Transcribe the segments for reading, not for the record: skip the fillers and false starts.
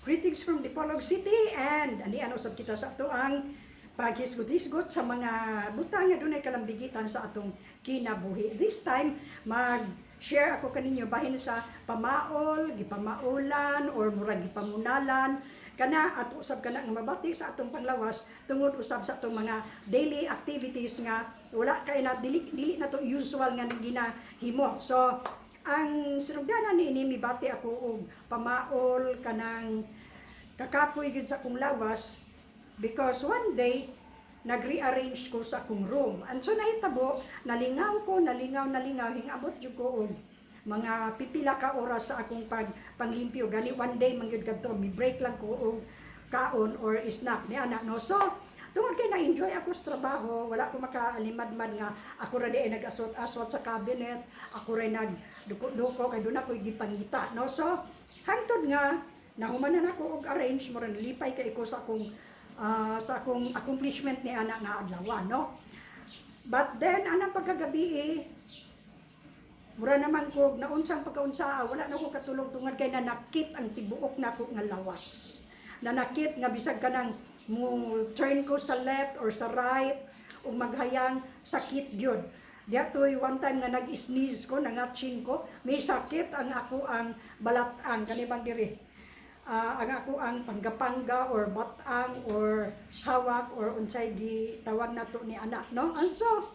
Greetings from Dipolog City and ani ano sab kita sa ato ang paghisgot-hisgot sa mga butang nga dunay kalambigitan sa atong kinabuhi. This time mag-share ako kaninyo bahin sa pamaol, gipamaulan or murag gipamunalan kana ato usab kana nga mabati sa atong panglawas tungod usab sa atong mga daily activities nga wala kay na dili dili na to usual nga ginahimo. So ang sinugdanan niini, mibati ako og pamaol kanang kakapoy gyud sa akong lawas because one day nag-rearrange ko sa akong room. And so nahitabo, nalingaw ko, nalingaw, nalingaw, hingabot jud ko og mga pipila ka oras sa akong pag panglimpyo. Gani one day man gyud kadto, mi break lang ko og kaon or snack ni ana, no. So tungod kay na-enjoy ako sa trabaho, wala ko makaalimadmad nga ako ra di ay nag-aswat-aswat sa cabinet, ako ra nag duko-duko kay doon ako gipangita, no. So hangtod nga nahuman na nako og arrange mo rin, lipay kay ko sa akong accomplishment ni ana nga adlaw, no. But then anang pagkagabi eh, mura naman ko naunsang pagkaunsa, wala na ko katulog tungod kay nanakit ang tibuok nako nga lawas. Nanakit nga bisag kanang mo turn ko sa left or sa right ug maghayang, sakit gyud. Diya toy one time nga nag-sneeze ko, nangatsing ko, may sakit ang ako ang balatang kani bang diri. Ang ako ang panggapangga or batang or hawak or unsay gitawag nato ni anak, no. And so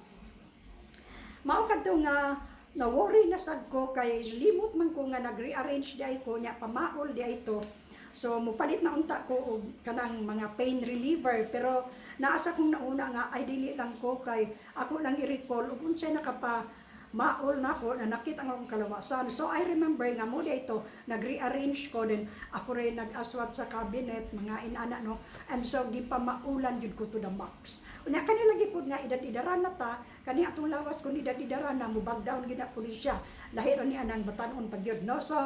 mao kadto nga na worry na sad ko kay limot man ko nga nag-rearrange di ay ko nya pamaol di ay to. So mupalit na unta ko og kanang mga pain reliever, pero naa sa kong nauna nga ay dili lang ko kay ako lang i-recall ug unsay nakapa maol nako na nakit ang akong kalawasan. So I remember nga mo ito nag-rearrange ko din, ako rin nag-aswat sa cabinet, mga inana, no. And so gipamaulan jud ko to the max. Unya kani lagi pud nga edad-edaran na ta, kani atong lawas kun edad-edaran na mo back down gid na pud siya. Lahi ra ni anang batan-on pag yun, no. So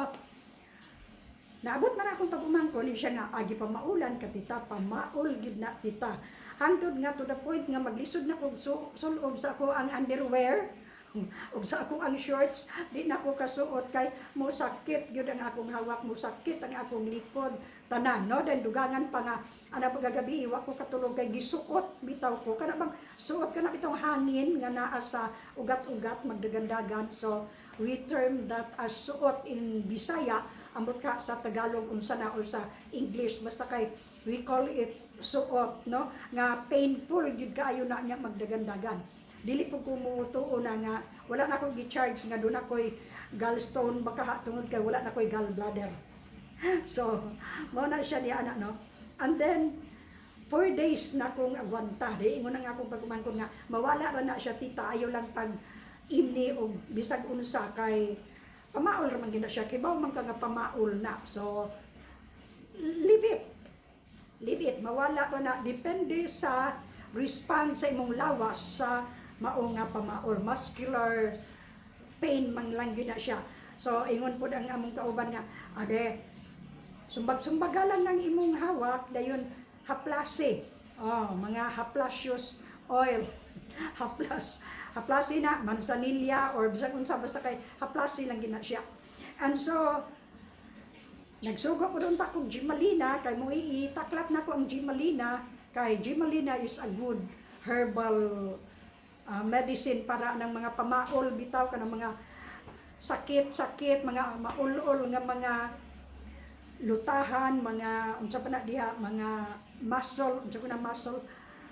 naabot man akong pag-umangkon ni siya nga agi pamaulan ka, tita, pamaol gid na, tita. Hangtod nga to the point nga maglisod na kog sulob sa ako ang underwear ug sa ako ang shorts, di na ko kasuot kay mo sakit gyud ang akong hawak, mo sakit ang akong likod, tanan, no. Then dugangan pa nga ana pagkagabi wa ko katulog kay gisuot bitaw ko, kana bang suot kana bitong hangin nga naa sa ugat-ugat magdagandagan. So we term that as suot in Bisaya, ambot ka sa Tagalog unsa na or sa English, basta kay we call it suot, no, nga painful gyud kaayo na niya magdagandagan. Dili po ko mutuo na nga wala na ko gi-charge nga doon ako'y gallstone baka tungod kay wala na ko'y gallbladder. So mao na siya niya ana, no. And then 4 days na akong agwanta. Di ingon na nga akong pag-umangkon nga mawala ra na siya, tita, ayo lang pag imni og bisag unsa kay pamaol ra man gyud na siya, kibaw man ka nga pamaol na. So leave it, leave it, mawala pa na, depende sa response sa imong lawas sa mao nga pamaol. Muscular pain man lang gyud na siya. So ingon pud ang among kauban nga ade, sumbag-sumbaga lang ng imong hawak, dayon haplasi, oh, mga haplasius oil, haplas haplasi na mansanilla or bisag unsa, basta kay haplasi lang gina siya. And so nagsugo ko doon ta kog Gmelina kay mo itaklap na ko ang Gmelina kay Gmelina is a good herbal medicine para ng mga pamaol bitaw ka ng mga sakit-sakit, mga maulol nga mga lutahan, mga unsa pa na diha, mga muscle, unsa ko na muscle,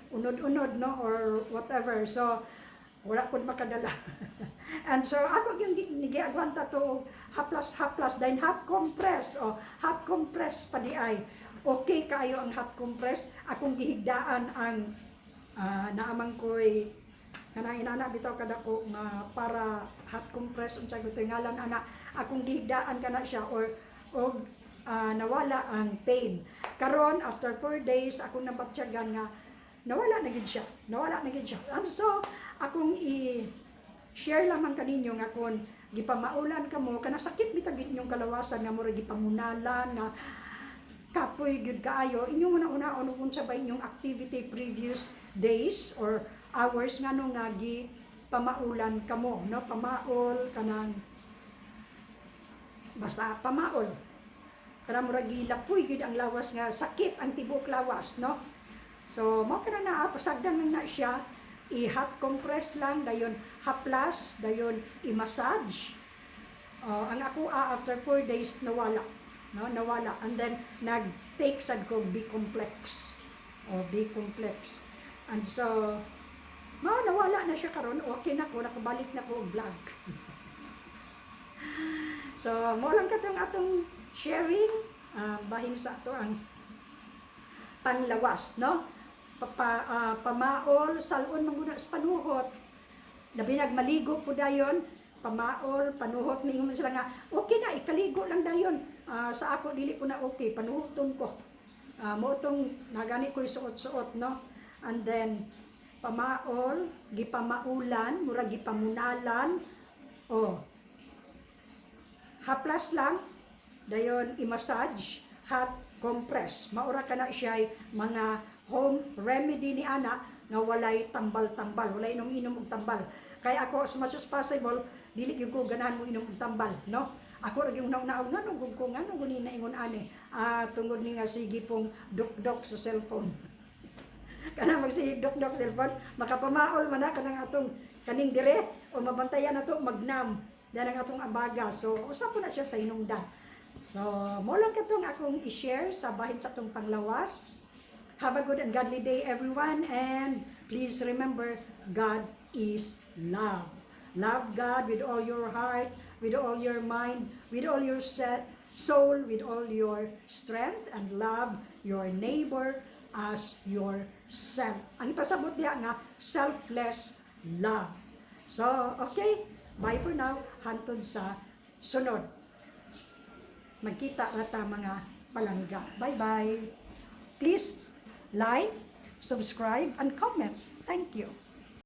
unod-unod, no, or whatever. So wala ko makadala. And so ako yung giagwanta to haplas-haplas, then hot compress o hot compress pa di ay. Okay kaayo ang hot compress. Akong gihigdaan ang naamang ko'y kanang inana bitaw kadako nga para hot compress, unsa ko ngalan ana, akong gihigdaan kana siya or og nawala ang pain. Karon after 4 days akong nabatyagan nga nawala na gid siya, nawala na gid siya. And so akong i share lamang kaninyo nga kon gipamaulan kamo kana sakit bitag inyong kalawasan nga mura gipamunalan nga kapoy gyud kaayo, inyong una-una unsa ba inyong activity previous days or hours ngano nga gi pamaulan kamo, no. Pamaol kanang basta pamaol. Kanang murag gilapoy gyud ang lawas nga sakit ang tibuok lawas, no? So mao kana na, pasagdan lang na siya, i-hot compress lang, dayon haplas, dayon i-massage. Ang ako after 4 days nawala, no? Nawala. And then nag-take sad ko B complex. O B complex. And so mao, nawala na siya karon, okay na ko, nakabalik na ko og vlog. So mao lang katong atong sharing bahin sa ato ang panglawas, no? Pamaol, salon man guna sa panuhot. Labi nagmaligo po dayon, pamaol, panuhot, mingon man sila nga, okay na, ikaligo lang dayon. Sa ako, dili ko na okay, panuhoton ko. Mo tong nagani ko suot-suot, no? And then, pamaol, gipamaulan, murag gipamunalan, oh, haplas lang, dayon i-massage, hot compress. Maura ka na siya mga home remedy ni ana nga walay tambal-tambal, walay inom-inom og tambal. Kaya ako, as much as possible, dili gyud ko ganahan mo inom og tambal, no? Ako ra gyud una-una ngano gud ko, ngano gud ni naingon ani? Tungod ni nga sige pong duk-dok sa cellphone. Kanang magsige dok-dok cellphone, makapamaol man na kanang atong kaning dire o mabantayan nato magnam dan ang atong abaga. So usa po na siya sa hinungdan. So mo lang katong akong i-share sa bahin sa atong panglawas. Have a good and godly day, everyone, and please remember, God is love. Love God with all your heart, with all your mind, with all your soul, with all your strength, and love your neighbor as yourself. Ang ipasabot diha nga selfless love. So, okay, bye for now. Hantod sa sunod. Magkita na ta, mga palangga. Bye-bye. Please like, subscribe, and comment. Thank you.